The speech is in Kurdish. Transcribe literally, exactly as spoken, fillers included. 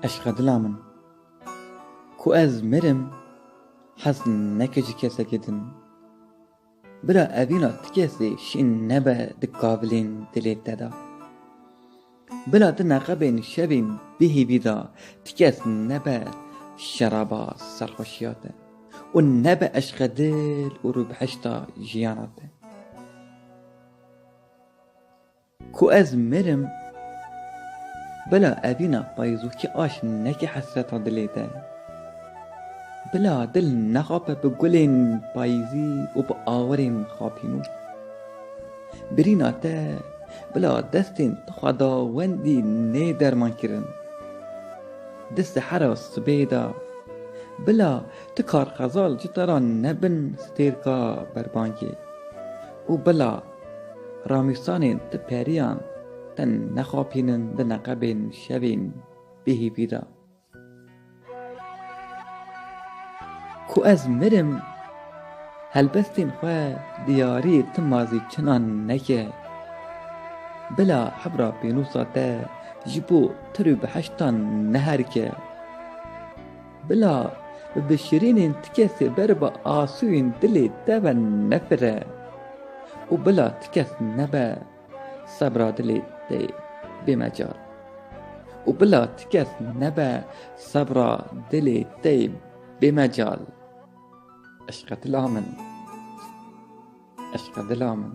Eşqedila min, ku ez mirim, hez neke ji kesekê din. Bila evîna ti kesê şîn nebe di kavilên dilê te de. Bila di neqebên şevên bêhêvî de ti kes nebe şeraba serxweşiya te û nebe eşqedil û rûbihişta jiyana te. Ku ez mirim, bila evîna payîzokî aş neke hesreta dilê te. Bila dil nexape bi gulên payîzî û bi awirên xapînû. Birîna te, bila destên tu xwedawendî nê derman kirin. Di sehera sibê de, bila ti karxezal ji te re nebin stêrka berbangê û bila ramîsanên ti periyan te nexapînin di neqebên şevên bêhîvî de. Ku ez mirim, helbestên xwe diyarî ti mazî çinan neke. Bila hebra pênûsa te ji bo tir û bihiştan neherike. Bila bi bişirînên ti kesê ber bi asûyên dilê te ve nefire û bila ti kes nebe sebra dilê te bêmecal. Û bila ti kes nebe sebra dilê te bêmecal. Eşqedila min. Eşqedila min.